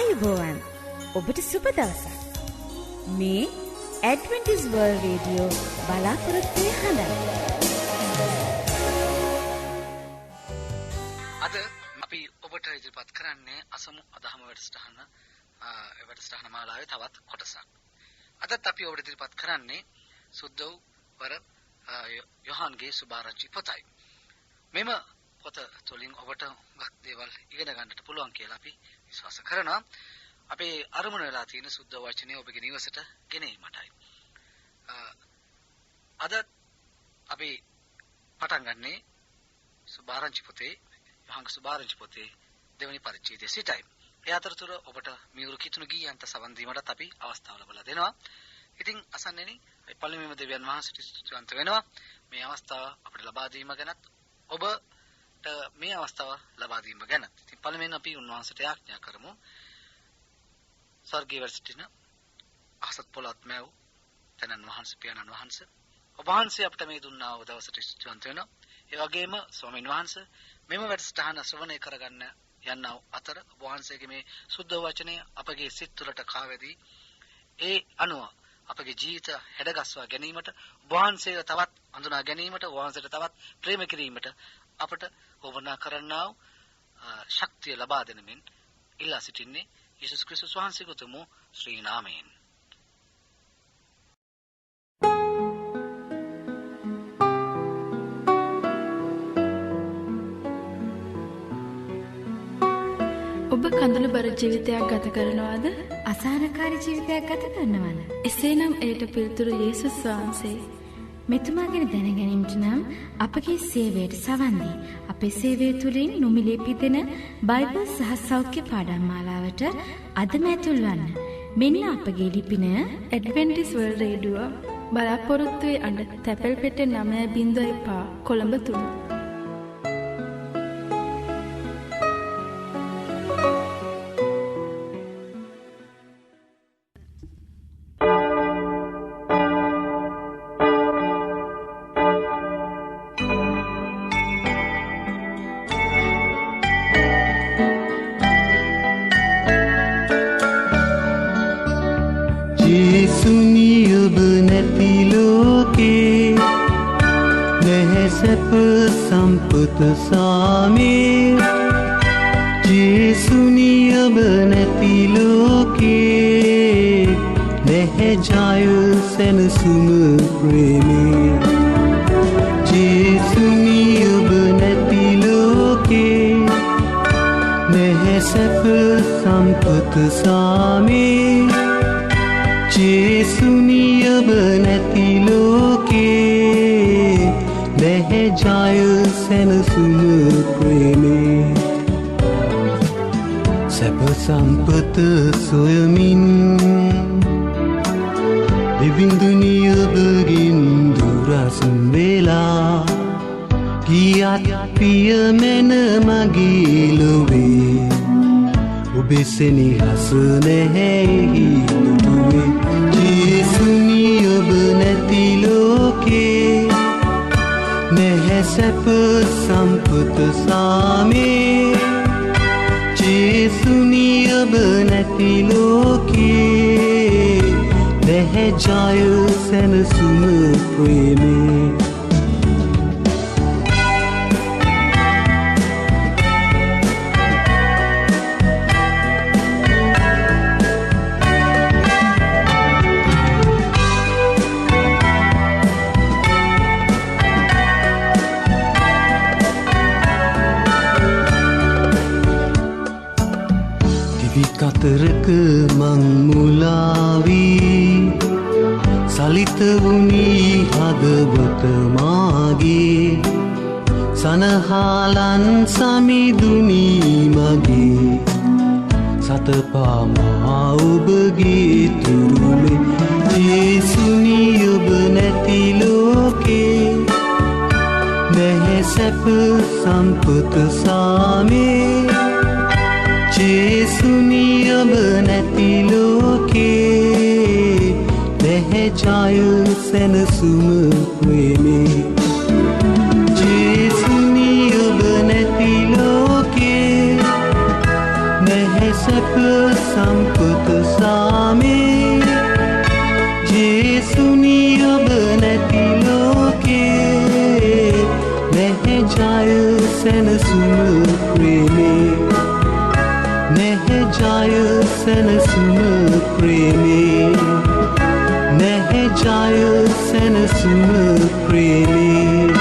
ආයුබෝවන්. ඔබට සුබ දවසක්. මේ ඇඩ්වෙන්ටිස් වර්ල්ඩ් රේඩියෝ බලාපොරොත්තුවේ හඬ. අද අපි ඔබට ඉදිරිපත් කරන්නේ අසමු අදහම වැඩසටහන වැඩසටහන මාලාවේ තවත් කොටසක්. අදත් අපි ඔබට ඉදිරිපත් කරන්නේ සුද්ධ වූ වර යොහාන්ගේ සුභාරංචි පොතයි. මෙම පොත තුළින් ඔබට හුඟක් දේවල් ඉගෙන ගන්නට පුළුවන් කියලා අපි විශ්වාස කරනවා. අපේ අරමුණ වෙලා තියෙන සුද්ධ වචනය ඔබගේ නිවසට ගෙන ඒමටයි. අද අපි පටන් ගන්නේ සුභාරංචි පොතේ යොහාන්ගේ සුභාරංචි පොතේ දෙවැනි පරිච්ඡේදයේ සිටයි. ඒ අතරතුර ඔබට මියුරු කිතුණු ගීයන්ට සවන් දීමටත් අපි අවස්ථාව ලබා දෙනවා. ඉතින් අසන්නේනි, අපි පළමුවෙන්ම දෙවියන් වහන්සේට ස්තුතිවන්ත වෙනවා මේ අවස්ථාව අපිට ලබා දීම ගැනත්, ඔබට මේ අවස්ථාව ලබා දීම ගැනත්. ඉතින් පළමුවෙන් අපි උන්වහන්සේට යාඥා කරමු. ස්වර්ගයේ වැඩ සිටින අහසත් පොළොවත් මැව් තනන් වහන්සේ, පියාණන් වහන්සේ, ඔබ වහන්සේ අපිට මේ දුන්නා වූ දවසට ස්තුතිවන්ත වෙනවා. ඒ වගේම ස්වාමීන් වහන්සේ, මෙම වැඩසටහන ශ්‍රවණය කරගන්න යන්නා අතර ඔබ වහන්සේගේ මේ සුද්ධ වචනය අපගේ සිත් තුළට කාවැදී ඒ අනුව අපගේ ජීවිත හැඩගස්වා ගැනීමට, ඔබ වහන්සේව තවත් හඳුනා ගැනීමට, ඔබ වහන්සේට තවත් ප්‍රේම කිරීමට අපට වුවමනා කරන්නා වූ ශක්තිය ලබා දෙනමින් ඉල්ලා සිටින්නේ යේසුස් ක්‍රිස්තුස් වහන්සේගේ උතුම් ශ්‍රී නාමයෙන්. ඔබ කඳුළුබර ජීවිතයක් ගත කරනවාද? අසහනකාරී ජීවිතයක් ගත කරනවාද? එසේනම් එයට පිළිතුරු යේසුස් වහන්සේ. මෙතුමා ගැන දැන ගැනීමට නම් අපගේ සේවයට සවන් දී. අපේ සේවය තුළින් නොමිලේ පිදෙන බයිබල් සහ සෞඛ්‍ය පාඩම් මාලාවට අදම ඇතුල් වන්න. මෙන්න අපගේ ලිපිනය ඇඩ්වෙන්ටිස් වර්ල්ඩ් රේඩියෝ, බලාපොරොත්තුවේ අඬ, තැපැල් පෙට්ටිය 9.05, කොළඹ 3. සම්පත සාමේ ජේසුනි ඔබ නැති ලෝකේ නැහැ ජය සැනසුම ප්‍රේමේ. ජේසුනි ඔබ නැති ලෝකේ නැහැ සැප සම්පත සාමේ. ජේසුනි ඔබ නැති ලෝකේ නැහැ ජය සැනසුම ප්‍රේමේ. සැප සම්පත සොයමින් දෙවිඳුනි ඔබගෙන් දුරස් වෙලා ගියත් පියමෙන මගේ ලොවේ ඔබේ සෙනෙහස නැහැ දුටුවේ. ජේසුනි ඔබ නැති ලෝකේ නැහැ සැප සම්පත සාමේ. ජේසුනි ඔබ නැති ලෝකේ නැහැ ජය සැනසුම ප්‍රේමේ. කතරක මං මුලාවී සලිත වුණි හදවත මාගේ, සනහාලන් සමිඳුනි මගේ, සතපා මා ඔබගේ තුරුලේ. ජේසුනි ඔබ නැති ලෝකේ නැහැ සැප සම්පත සාමේ. ජේසුනි ඔබ නැති ලෝකේ නැහැ ජය සැනසුම ප්‍රේමේ. ජේසුනි ඔබ නැති ලෝකේ නැහැ සැප සාමේ ජේසුනි ඔබ නැති ලෝකේ නැහැ ජය සැනසුම ප්‍රේමේ නැහැ ජය සැනසුම ප්‍රේමේ නැහැ ජය සැනසුම ප්‍රේමේ.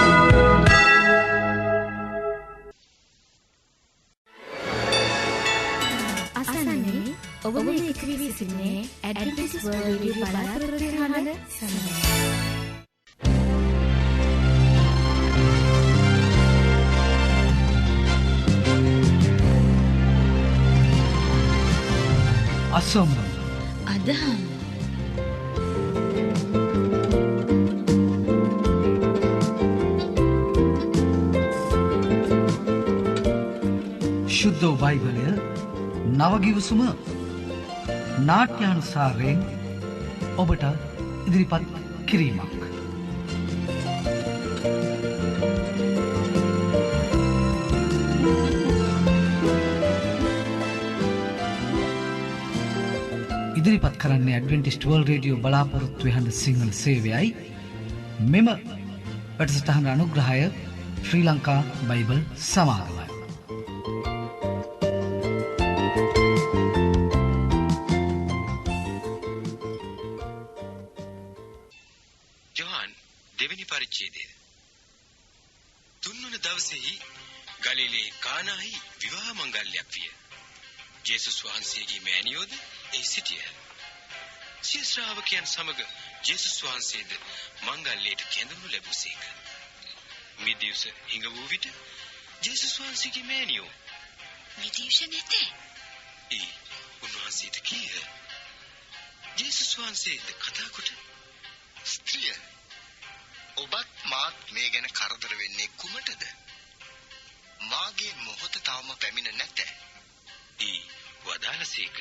අසන්නේ ඔබ මේ එකතු වී සිටින්නේ ඇඩ්වෙන්ටිස් වර්ල්ඩ් රේඩියෝ බලාපොරොත්තු වෙන හඬ සමග. අසමු අදහන් ශුද්ධ බයිබලය නව ගිවිසුම නාට්‍යානුසාරයෙන් ඔබට ඉදිරිපත් කිරීමක්. ඉදිරිපත් කරන්නේ ඇඩ්වෙන්ටිස්ට් වර්ල්ඩ් රේඩියෝ බලාපොරොත්තු වෙන සිංහල සේවයයි. මෙම වැඩසටහන අනුග්‍රහය ශ්‍රී ලංකා බයිබල් සමාගමයි. ජොහන් දෙවෙනි පරිච්ඡේදය. තුන්වන දවසේහි ගලීලේ කානාහි විවාහ මංගල්‍යයක් විය. ජේසුස් වහන්සේගේ මෑණියෝද එහි සිටියහ. සිය ශ්‍රාවකයන් සමග ජේසුස් වහන්සේද මංගල්‍යයට කැඳවනු ලැබුසේක. මිදියුස හිඟ වූ විට ජේසුස් වහන්සේගේ මෑණියෝ මිදියුස නැත. ඒ උන්වහන්සේට කීහ. ජේසුස් වහන්සේද කතා කොට ස්ත්‍රිය ඔබත් මාත් මේ ගැන කරදර වෙන්නේ කුමටද? මාගේ මොහොත තවම පැමිණ නැත. ඒ වදාළසේක.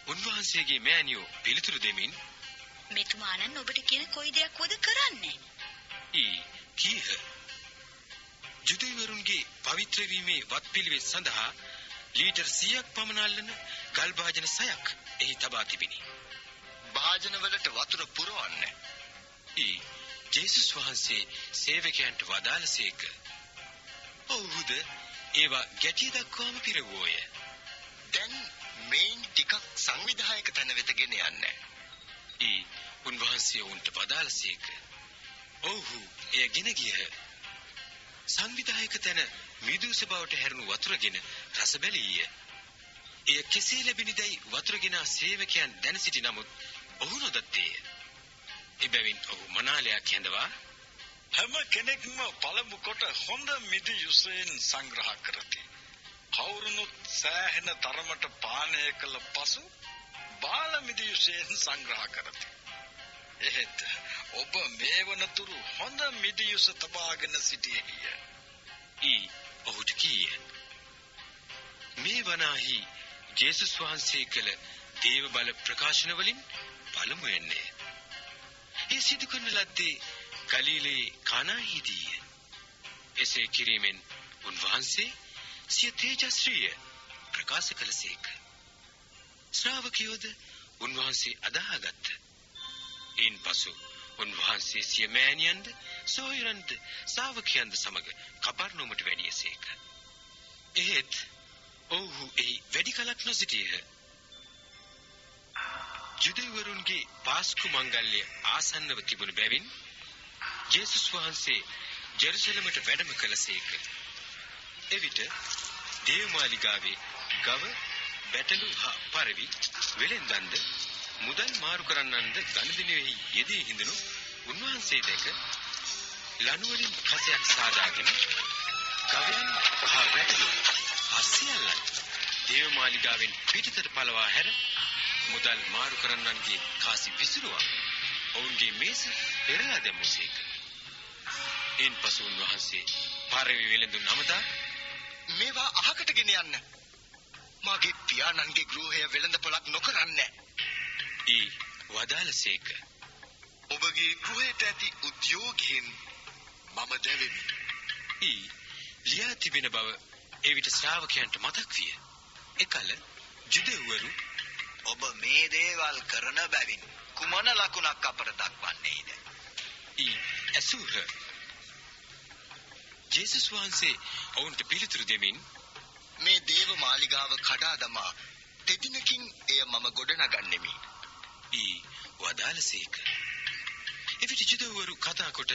උන්වහන්සේගේ මෑණියෝ පිළිතුරු දෙමින් මෙතුමාණන් ඔබට කියන කොයි දෙයක් වද කරන්නේ? ඒ කීහ. ජුදෙවරුන්ගේ පවිත්‍ර වීමේ වත්පිළිවෙත් සඳහා ලීටර් 100ක් පමණ අල්ලන ගල් භාජන 6ක් එහි තබා තිබිණි. භාජනවලට වතුර පුරවන්න. ඒ ජේසුස් වහන්සේ සේවකයන්ට වදාළසේක. ඔව්හුද ඒවා ගැටිය දක්වාම පිරවුවෝය. දැන් මේන් ටිකක් සංවිධායක තැන වෙත ගෙන යන්න. ඒ උන්වහන්සේ ඔවුන්ට වදාළසේක. ඔව්හු එය ගෙන ගියහ. සංවිධායක තැන මිදුස බවට හැරුණු වතුරගෙන රස බැලීය. එය කෙසේ ලැබිණිදැයි වතුරගෙන සේවකයන් දැන සිටි නමුත් ඔහු නොදත්තේය. එබැවින් ඔහු මනාලයක් හැඳවා හැම කෙනෙක්ම පළමු කොට හොඳ මිදියුසෙන් සංග්‍රහ කරති. කවුරුනුත් සෑහෙන තරමට පානය කළ පසු බාල මිදියුසෙන් සංග්‍රහ කරති. එහෙත් ඔබ මේ වනතුරු හොඳ මිදියුස තබාගෙන සිටියේය. ඊ ඔහුට කීය. මේ වනාහි ජේසුස් වහන්සේ කළ දේව බල ප්‍රකාශන වලින් පළමු වෙන්නේ. ඒ සිදු කරන ලද්දේ ගලීලේ කානාහිදීය. එසේ කිරීමෙන් උන්වහන්සේ සිය තේජස්ශ්‍රීය ප්‍රකාශ කළසේක. ශ්‍රාවකයෝද උන්වහන්සේ අදහාගත්ත. ඉන්පසු උන්වහන්සේ සිය මෑණියන්ද සොහොයුරන්ද ශ්‍රාවකයන්ද සමග කපර්නෝමට වැඩියසේක. එහෙත් ඔව්හු එහි වැඩි කලක් නොසිටියහ. ජුදෙවරුන්ගේ පාස්කු මංගල්‍ය ආසන්නව තිබුණු බැවින් ජේසුස් වහන්සේ ජෙරුසලමට වැඩම කළසේක. එවිට දේවමාලිගාවේ ගව බැටළු හා පරවි වෙළෙන්දන්ද මුදල් මාරු කරන්නන්ද ගනුදෙනුවෙහි යෙදී හිඳුණු උන්වහන්සේ දැක ලණුවලින් කසයක් සාදාගෙන ගවයන් හා බැටළු හා සියල්ලන් දේවමාලිගාවෙන් පිටතට පළවා හැර මුදල් මාරු කරන්නන්ගේ කාසි විසිරුවා ඔවුන්ගේ මේස පෙරලා දැමූසේක. ඉන්පසු උන්වහන්සේ පරවි වෙළඳුන් අමතා මේවා අහකට ගෙන යන්න. මාගේ පියාණන්ගේ ගෘහය වෙළඳපොළක් නොකරන්න. ඊ වදාළසේක. ඔබගේ ගෘහයට ඇති උද්‍යෝගයෙන් මම දැවෙමි. ඊ ලියා තිබෙන බව එවිට ශ්‍රාවකයන්ට මතක් විය. එකල ජුදෙව්වරු ඔබ මේ දේවල් කරන බැවින් කුමන ලකුණක් අපට දක්වන්නේද? ඊ ඇසූහ. ජේසුස් වහන්සේ ඔවුන්ට පිළිතුරු දෙමින් මේ දේව මාලිගාව කඩා දමා තෙදිනකින් එය මම ගොඩනගන්නෙමි. ඊ වදාළසේක. එවිට ජුදවරු කතා කොට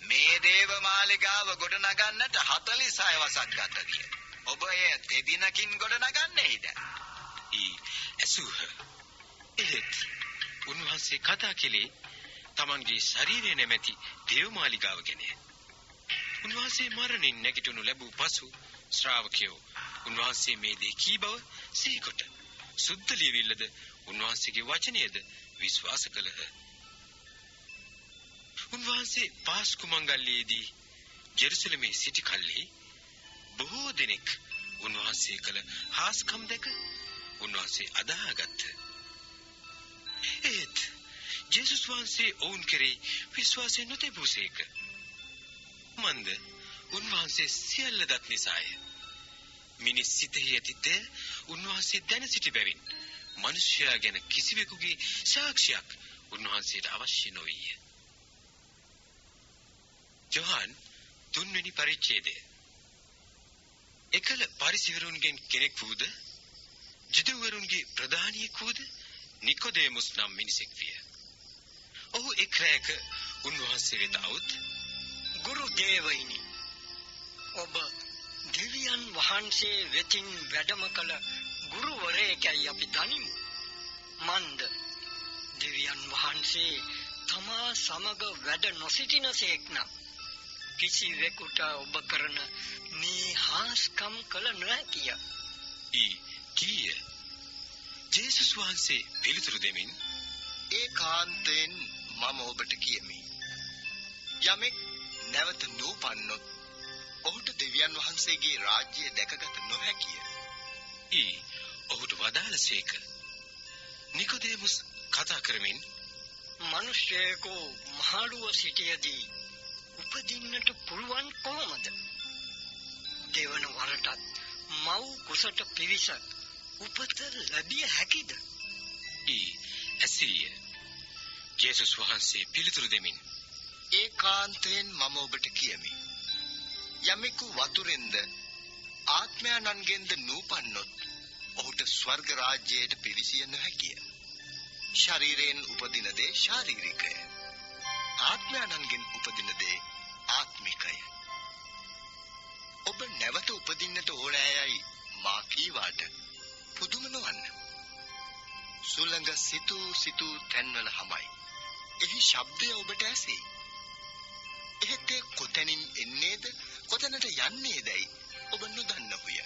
මේ දේව මාලිගාව ගොඩනගන්නට 46 වසක් ගත විය. ඔබ එය තෙදිනකින් ගොඩනගන්නේද? ඊ ඇසූහ. එහෙත් උන්වහන්සේ කතා කළේ තමන්ගේ ශරීරය නැමැති දේව මාලිගාව ගැනය. උන්වහන්සේ මරණින් නැගිටනු ලැබූ පසු ශ්‍රාවකයෝ උන්වහන්සේ මේ දේ කී බව සිහිකොට සුද්ධ ලියවිල්ලද උන්වහන්සේගේ වචනයද විශ්වාස කළහ. උන්වහන්සේ පාස්කු මංගල්‍යයේදී ජෙරුසලමේ සිටි කල්හි බොහෝ දෙනෙක් උන්වහන්සේ කළ හාස්කම් දැක උන්වහන්සේ අදහාගත්හ. ඒත් ජේසුස් වහන්සේ ඔවුන් කෙරෙහි විශ්වාසය නොතැබූසේක. මන්ද උන්වහන්සේ සියල්ල දත් නිසාය. මිනිස් සිතෙහි ඇති දෑ උන්වහන්සේ දැන සිටි බැවින් මනුෂ්‍යයා ගැන කිසිවෙකුගේ සාක්ෂියක් උන්වහන්සේට අවශ්‍ය නොවිය. ජොහන් 3 වෙනි පරිච්ඡේදය. එකල පරිසිවරුන්ගෙන් කෙනෙක් වූද ජුදෙවරුන්ගේ ප්‍රධානියෙක් වූද නිකොදේමුස් නම් මිනිසෙක් විය. ඔහු එක් රැයක උන්වහන්සේ වෙත આવුත් ගුරු දේවයිනි, ඔබ දෙවියන් වහන්සේ වෙතින් වැඩම කළ ගුරුවරයෙකයි අපි දනිමු. මන්ද දෙවියන් වහන්සේ තමා සමග වැඩ නොසිටිනසේක් නම් කිසිවෙකුට ඔබ කරන මේ හාස්කම් කළ නොහැකිය. ඊ කීය. ජේසුස් වහන්සේ පිළිතුරු දෙමින් ඒකාන්තයෙන් මම ඔබට කියමි. යමෙක් නැවත නූපන්නොත් ඔහුට දෙවියන් වහන්සේගේ රාජ්‍යය දැකගත නොහැකිය. ඊ ඔහුට වදාළසේක. නිකොදේමුස් කතා කරමින් මිනිසෙකු මහලුව සිටියදී උපදින්නට පුළුවන් කොහොමද? දෙවන වරටත් මව් කුසට පිවිස උපත ලැබිය හැකිද? ඊ ඇසීය. ජේසුස් වහන්සේ පිළිතුරු දෙමින් ඒකාන්තයෙන් මම ඔබට කියමි. යමෙකු වතුරෙන්ද ආත්මයාණන්ගෙන්ද නූපන්නොත් ඔහුට ස්වර්ග රාජ්‍යයට පිවිසිය නොහැකිය. ශරීරයෙන් උපදින දේ ශාරීරිකය. ආත්මයාණන්ගෙන් උපදින දේ ආත්මිකය. ඔබ නැවත උපදින්නට ඕනෑයයි මා කීවාට පුදුම නොවන්න. සුළඟ සිතූ සිතූ තැන්වල හමයි. එහි ශබ්දය ඔබට ඇසේ. එහෙත් ඒ කොතැනින් එන්නේද කොතැනට යන්නේදයි ඔබ නොදන්නහුය.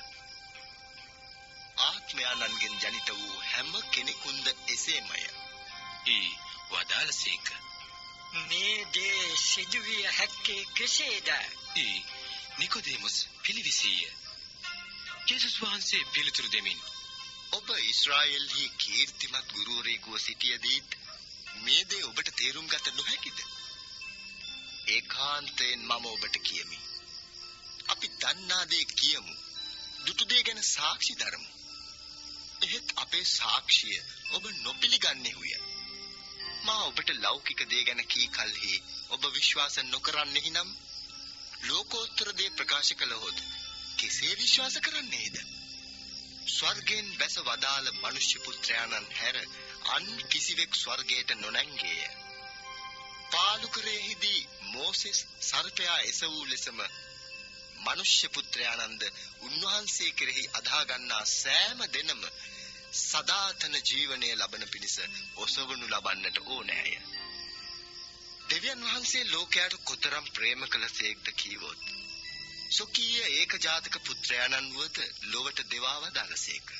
ආත්මයාණන්ගෙන් ජනිත වූ හැම කෙනෙකුන්ද එසේමය. ඊ වදාළසේක. මේ දේ සිදුවිය හැක්කේ කෙසේද? ඊ නිකොදේමුස් පිළිවිසීය. ජේසුස් වහන්සේ පිළිතුරු දෙමින් ඔබ ඊශ්‍රායෙල්හි කීර්තිමත් ගුරුවරයෙකුව සිටියදීත් මේ දේ ඔබට තේරුම් ගත නොහැකිද? ඒකාන්තයෙන් මම ඔබට කියමි. අපි දන්නා දේ කියමු. දුටු දේ ගැන සාක්ෂි දරමු. එහෙත් අපේ සාක්ෂිය ඔබ නොපිළිගන්නේහුය. මා ඔබට ලෞකික දේ ගැන කී කල්හි ඔබ විශ්වාස නොකරන්නෙහි නම් ලෝකෝත්තර දේ ප්‍රකාශ කළහොත් කෙසේ විශ්වාස කරන්නේද? ස්වර්ගයෙන් බැස වදාළ මනුෂ්‍ය පුත්‍රයාණන් හැර අන් කිසිවෙක් ස්වර්ගයට නොනැංගේය. පාලුකරයෙහිදී මෝසෙස් සර්පයා එසවූ ලෙසම මනුෂ්‍ය පුත්‍රයාණන්ද උන්වහන්සේ කෙරෙහි අදහා ගන්නා සෑම දෙනම සදාතන ජීවනය ලබන පිණිස ඔසවනු ලබන්නට ඕනෑය. දෙවියන් වහන්සේ ලෝකයාට කොතරම් ප්‍රේම කළසේක්ද කීවොත් ස්වකීය ඒකජාතක පුත්‍රයාණන් වුවද ලොවට දෙවා වදාළසේක.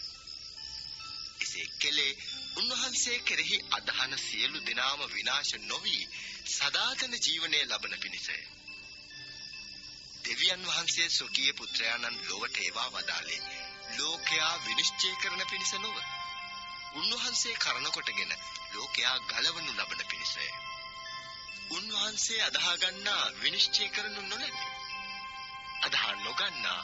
එසේ කෙලේ උන්වහන්සේ කෙරෙහි අදහන සියලු දෙනාම විනාශ නොවි සදාතන ජීවනය ලබන පිණිසය. දෙවියන් වහන්සේ ස්වකීය පුත්‍රයාණන් ලොවට එවා වදාළේ ලෝකයා විනිශ්චය කරන පිණිස නොව උන්වහන්සේ කරන කොටගෙන ලෝකයා ගලවනු ලබන පිණිසය. උන්වහන්සේ අදහා ගන්නා විනිශ්චය කරනු නොලැබේ. අදහා නොගන්නා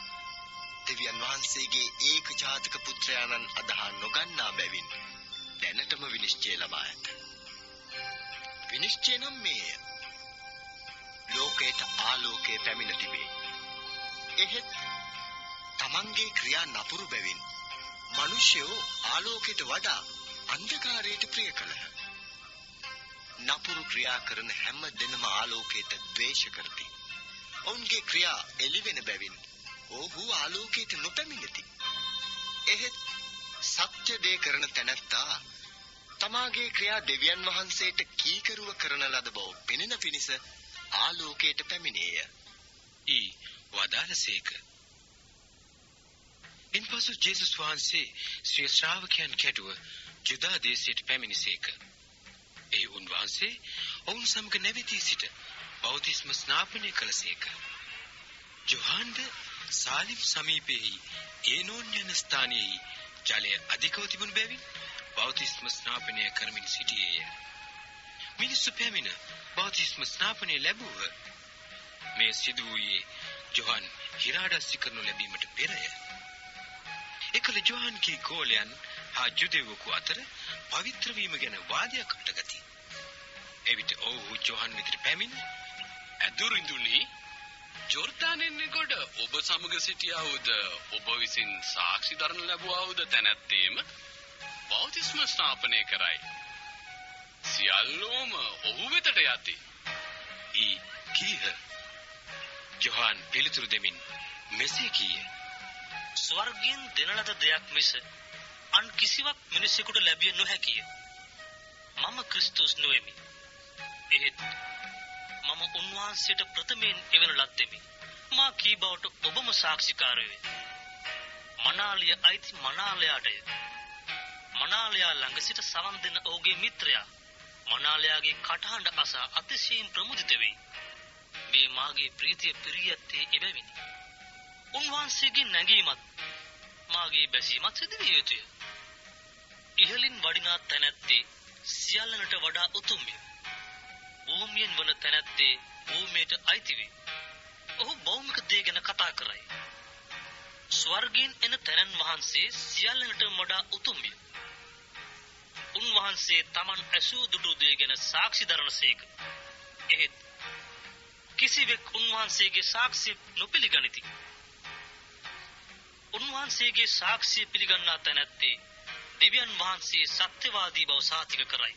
දෙවියන් වහන්සේගේ ඒකජාතක පුත්‍රයාණන් අදහා නොගන්නා බැවින් දැනටම විනිශ්චය ලබා ඇත. විනිශ්චය නම් මේය. ලෝකයට ආලෝකය පැමිණ තිබේ. එහෙත් තමන්ගේ ක්‍රියා නපුරු බැවින් මිනිසයෝ ආලෝකයට වඩා අන්ධකාරයට ප්‍රිය කළහ. නපුරු ක්‍රියා කරන හැම දෙනම ආලෝකයට ද්වේෂ කරති. ඔවුන්ගේ ක්‍රියා එළිවෙන බැවින් ඔව්හු ආලෝකයට නොපැමිණෙති. එහෙත් සත්‍ය දේ කරන තැනැත්තා තමාගේ ක්‍රියා දෙවියන් වහන්සේට කීකරුව කරන ලද බව පෙනෙන පිණිස ආලෝකයට පැමිණේය. ඊ වදාළසේක. ඉන්පසු ජේසුස් වහන්සේ ස්වීය ශ්‍රාවකයන් කැටුව ජුදා දේශයට පැමිණිසේක. එහි උන්වහන්සේ ඔවුන් සමග නැවතී සිට බෞතිස්ම ස්නාපනය කළසේක. ජොහාන්ද සාලිම් සමීපයෙහි ඒනෝන් යන ස්ථානයෙහි ජලය අධිකව තිබුණු බැවින් බෞතිස්ම ස්නාපනය කරමින් සිටියේය. මිනිස්සු පැමිණ බෞතිස්ම ස්නාපනය ලැබුව. මේ සිදු වූයේ ජොහන් හිරාඩස්සි කරනු ලැබීමට පෙරය. එකල ජොහන්ගේ ගෝලයන් හා ජුදෙව්වකු අතර පවිත්‍ර වීම ගැන වාදයක් හටගති. එවිට ඔව්හු ජොහන් වෙතට පැමිණ ඇදුරිඳුනි, ජෝර්දානෙන් ගොඩ ඔබ සමග සිටියාවුද ඔබ විසින් සාක්ෂි දරනු ලැබුවාවුද තැනැත්තේම බෞතිස්ම ස්නාපනය කරයි. සියල්ලෝම ඔහු වෙතට යති. ඊ කීහ. ජොහන් පිළිතුරු දෙමින් මෙසේ කීය. ස්වර්ගයෙන් දෙන ලද දෙයක් මිස අන් කිසිවක් මිනිසෙකුට ලැබිය නොහැකිය. මම ක්‍රිස්තුස් නොවෙමි. එහෙත් මම උන්වහන්සේට ප්‍රථමයෙන් එවන ලද්දෙමි. මා කී බවට ඔබම සාක්ෂිකාරයෝය. මනාලිය අයිති මනාලයාටය. මනාලයා ළඟ සිට සවන් දෙන ඔහුගේ මිත්‍රයා මනාලයාගේ කටහඬ අසා අතිශයින් ප්‍රමුදිත වෙයි. මේ මාගේ ප්‍රීතිය පිරී ඇත්තේ එබැවිනි. උන්වහන්සේගේ නැගීමත් මාගේ බැසීමත් සිදු විය යුතුය. ඉහළින් වඩිනා තැනැත්තේ සියල්ලනට වඩා උතුම්ය. භූමියෙන් වන තැනැත්තේ භූමියට අයිති වේ. ඔහු භෞමික දේ ගැන කතා කරයි. ස්වර්ගයෙන් එන තැනන් වහන්සේ සියල්ලනට වඩා උතුම්ය. උන්වහන්සේ තමන් ඇසූ දුටු දේ ගැන සාක්ෂි දරනසේක. එහෙත් කිසිවෙක් උන්වහන්සේගේ සාක්ෂි නොපිළිගනිති. උන්වහන්සේගේ සාක්ෂිය පිළිගන්නා තැනැත්තේ දෙවියන් වහන්සේ සත්‍යවාදී බව සාතික කරයි.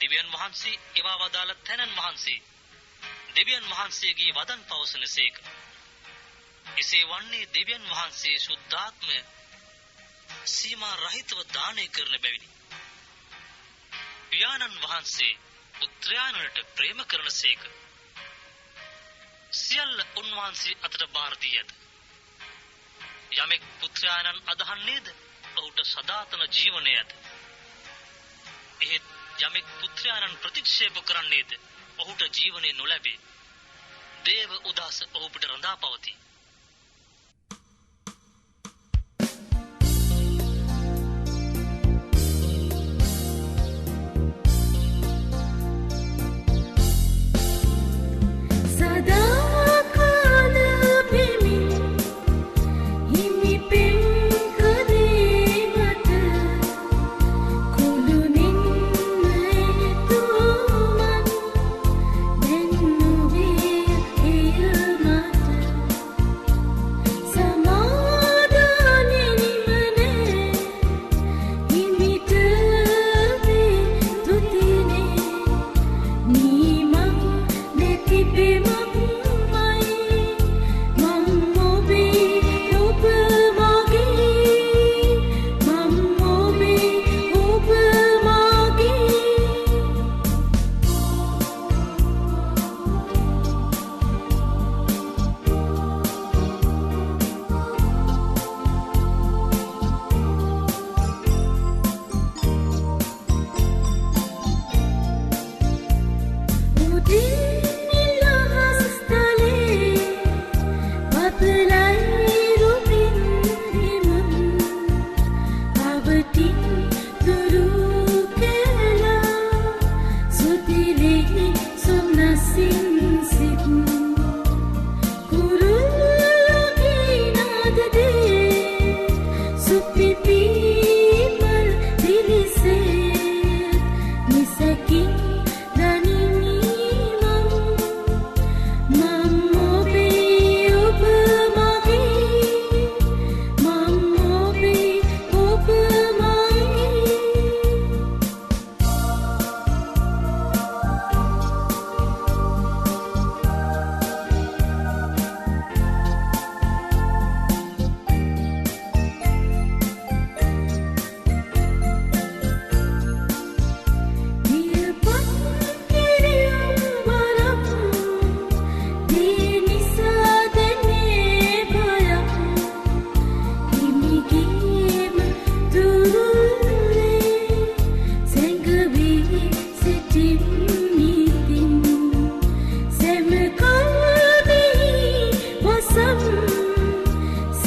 දෙවියන් වහන්සේ එවා වදාළ තැනන් වහන්සේ දෙවියන් වහන්සේගේ වදන් පවසනසේක. එසේ වන්නේ දෙවියන් වහන්සේ ශුද්ධාත්මය සීමා රහිතව දානය කරන බැවිනි. පියාණන් වහන්සේ පුත්‍රයාණන්ට ප්‍රේම කරනසේක. සියල්ල උන්වහන්සේ අතට බාර දී ඇත. යමෙක් පුත්‍රයාණන් අදහන්නේද ඔහුට සදාතන ජීවනය ඇත. එහෙත් යමෙක් පුත්‍රයාණන් ප්‍රතික්ෂේප කරන්නේද ඔහුට ජීවනය නොලැබේ. දේව උදාස ඔහු පිට රඳා පවතී. සදාකාල පෙමින් හිමි පෙම් කදේ මත කුළුණින් එතුමන් දැන් නොවේ එය මට.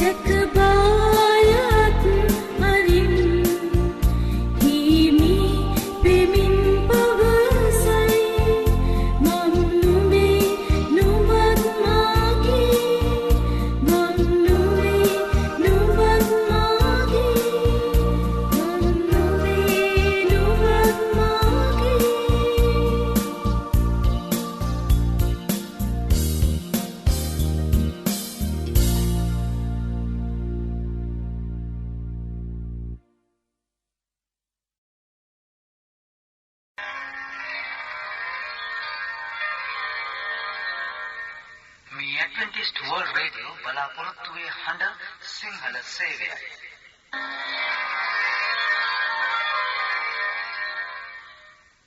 සැක බයත් අරින් හිමි පෙමින් පවසයි මම් නුඹේ නුඹත් මාගේ මම් නුඹේ නුඹත් මාගේ මම් නුඹේ නුඹත් මාගේ. මේ ඇඩ්වෙන්ටිස්ට් වර්ල්ඩ් රේඩියෝ බලාපොරොත්තු වේ හඬ සිංහල සේවයයි.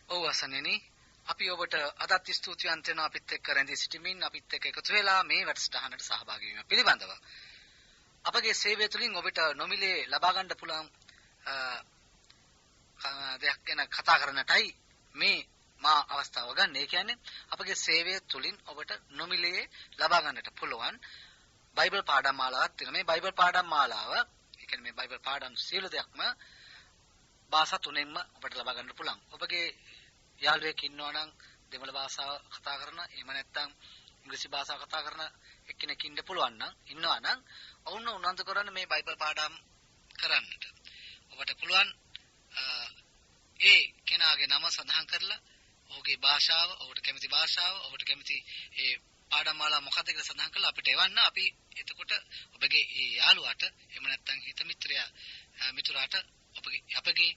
ඔව් අසන්නනි, අපි ඔබට අදත් ස්තුතිවන්ත වෙනවා අපිත් එක්ක රැඳී සිටමින් අපිත් එක්ක එකතු වෙලා මේ වැඩසටහනට සහභාගී වීම පිළිබඳව. අපගේ සේවය තුළින් ඔබට නොමිලේ ලබා ගන්න පුළුවන් දෙයක් ගැන කතා කරන්නටයි මේ මා අවස්ථාව ගන්න. ඒ කියන්නේ අපගේ සේවය තුළින් ඔබට නොමිලේ ලබා ගන්නට පුළුවන් බයිබල් පාඩම් මාලාවක් තියෙනවා. මේ බයිබල් පාඩම් මාලාව, ඒ කියන්නේ මේ බයිබල් පාඩම් සියලු දෙයක්ම භාෂා තුනෙන්ම ඔබට ලබා ගන්න පුළුවන්. ඔබගේ යාළුවෙක් ඉන්නවා නම් දෙමළ භාෂාව කතා කරන, එහෙම නැත්නම් ඉංග්‍රීසි භාෂාව කතා කරන එක්කෙනෙක් ඉන්න පුළුවන් නම්, ඉන්නවා නම් ඔවුන්ව උනන්දු කරන්න මේ බයිබල් පාඩම් කරන්නට. ඔබට පුළුවන් ඒ කෙනාගේ නම සඳහන් කරලා ඔහුගේ භාෂාව, ඔහුට කැමති භාෂාව, ඔහුට කැමති ඒ පාඩම් මාලාව මොකක්ද කියලා සඳහන් කරලා අපිට එවන්න. අපි එතකොට ඔබගේ ඒ යාළුවාට, එහෙම නැත්නම් හිත මිත්‍රයා මිතුරාට ඔබගේ අපගේ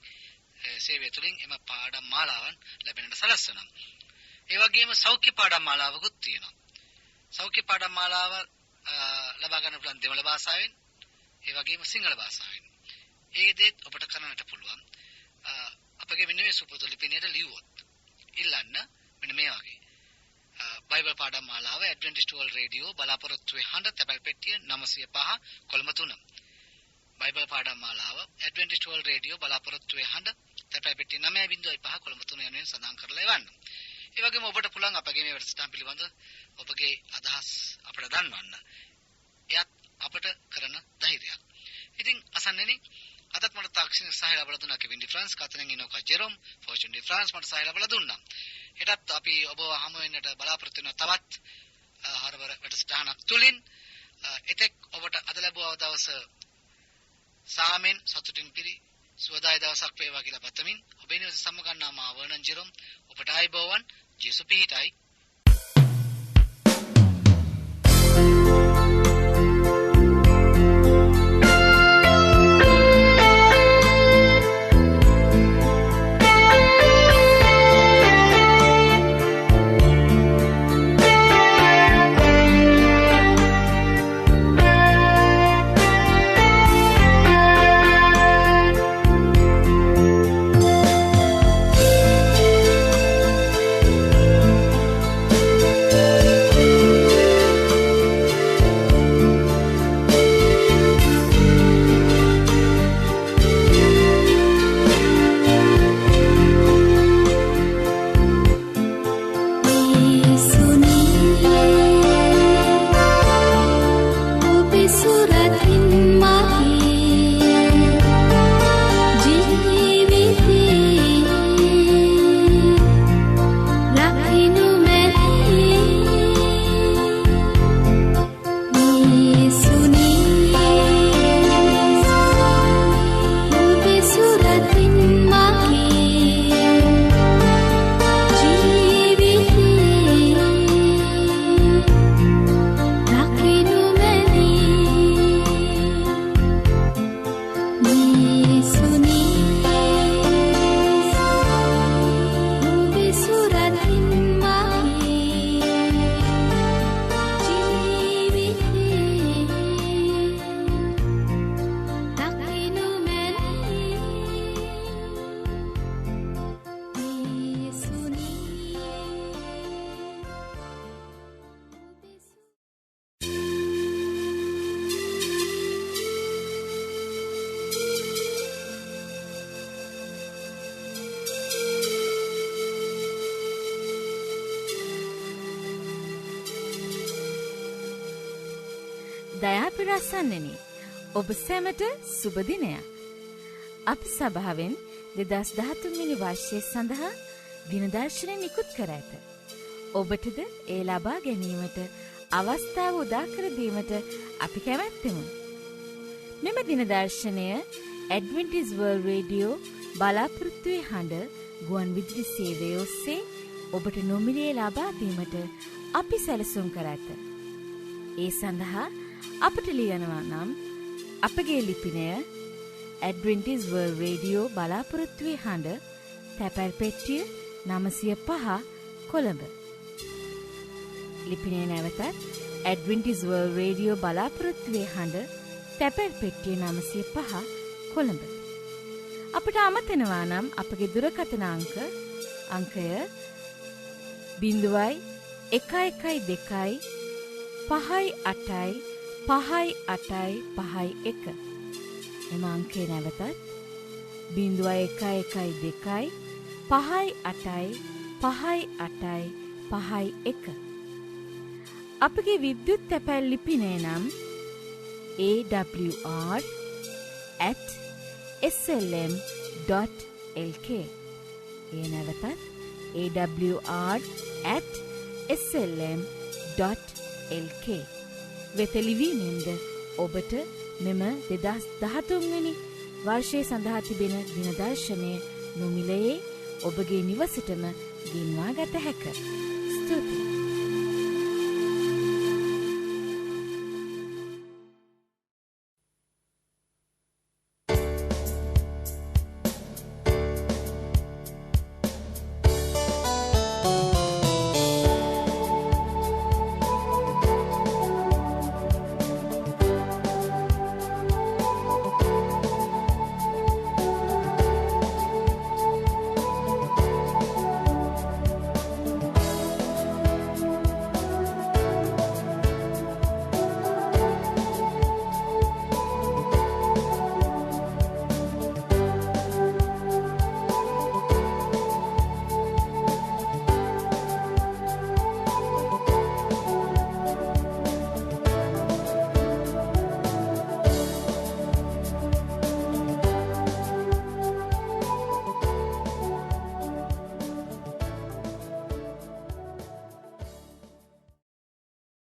සේවය තුළින් එම පාඩම් මාලාවන් ලැබෙන්නට සලස්වනවා. ඒ වගේම සෞඛ්‍ය පාඩම් මාලාවකුත් තියෙනවා. සෞඛ්‍ය පාඩම් මාලාව ලබා ගන්න පුළුවන් දෙමළ භාෂාවෙන්, ඒ වගේම සිංහල භාෂාවෙන්. ඒ දේත් ඔබට කරන්නට පුළුවන්. අපගේ මෙන්න මේ සුපුරුදු ලිපිනයට ලියුවොත් ඉල්ලන්න මෙන්න මේ වගේ. බයිබල් පාඩම් මාලාව ඇඩ්වෙන්ටිස්ට් වර්ල්ඩ් රේඩියෝ බලාපොරොත්තු වේ හඬ තැපැල් පෙට්ටිය 905 කොළඹ 3. බයිබල් පාඩම් මාලාව ඇඩ්වෙන්ටිස්ට් වර්ල්ඩ් රේඩියෝ බලාපොරොත්තු වේ හඬ තැපැල් පෙට්ටිය 9.5 කොළඹ 3 යනුවෙන් සඳහන් කරලා එවන්න. ඒ වගේම ඔබට පුළුවන් අපගේ මේ වැඩසටහන පිළිබඳ ඔබගේ අදහස් අපට දන්වන්න. එයත් අපට කරන ධෛර්යයක්. ඉතින් අසන්නේනි, අදත් මට තාක්ෂණික සහාය ලබා දුන්නා කෙවින් ඩි ෆ්‍රාන්ස්, කතනෙන් Inoka Jerome, Fortune de France මට සහාය ලබා දුන්නා. හෙටත් අපි ඔබව හමු වෙන්නට බලාපොරොත්තු වෙන තවත් හරවර වැඩසටහනක් තුලින්. එතෙක් ඔබට අද ලැබුවා දවස සාමෙන් සතුටින් පිරි සුවදායි දවසක් වේවා කියලා පතමින් ඔබේ නිවස සමගන්නා මා වර්ණන් ජෙරොම් ඔබට ආයිබෝවන්. ජේසු පිහිටයි. දයාපිරස්සන්නනි, ඔබ සැමට සුබ දිනයක්. අපි සභාවෙන් 2013 වෙනි වර්ෂය සඳහා දින දර්ශනය නිකුත් කර ඇත. ඔබටද ඒ ලබා ගැනීමට අවස්ථාව උදා කර දීමට අපි කැමැත්තෙමු. මෙම දින දර්ශනය ඇඩ්වෙන්ටිස් වර්ල්ඩ් රේඩියෝ බලාපොරොත්තුවේ හඬ ගුවන් විදුලි සේවය ඔස්සේ ඔබට නොමිලේ ලබා දීමට අපි සැලසුම් කර ඇත. ඒ සඳහා අපට ලියනවා නම් අපගේ ලිපිනය ඇඩ්වෙන්ටිස් වර්ල්ඩ් රේඩියෝ බලාපොරොත්තුවේ හඬ, තැපැල් පෙට්ටිය 905, කොළඹ. ලිපිනය නැවතත් ඇඩ්වෙන්ටිස් වර්ල්ඩ් රේඩියෝ බලාපොරොත්තුවේ හඬ, තැපැල් පෙට්ටිය 905, කොළඹ. අපට අමතනවා නම් අපගේ දුරකථන අංකය 0 1 1 2 5 8 5 8 5 1. එම අංකය නැවතත් 0 1 1 2 5 8 5 8 5 1. අපගේ විද්‍යුත් තැපැල් ලිපිනය නම් awr@slm.lk. ඒ නැවතත් awr@slm.lk වෙත ලිවීමෙන්ද ඔබට මෙම 2013 වෙනි වර්ෂය සඳහා තිබෙන දින දර්ශනය නොමිලයේ ඔබගේ නිවසටම ගෙන්වා ගත හැක. ස්තුතියි.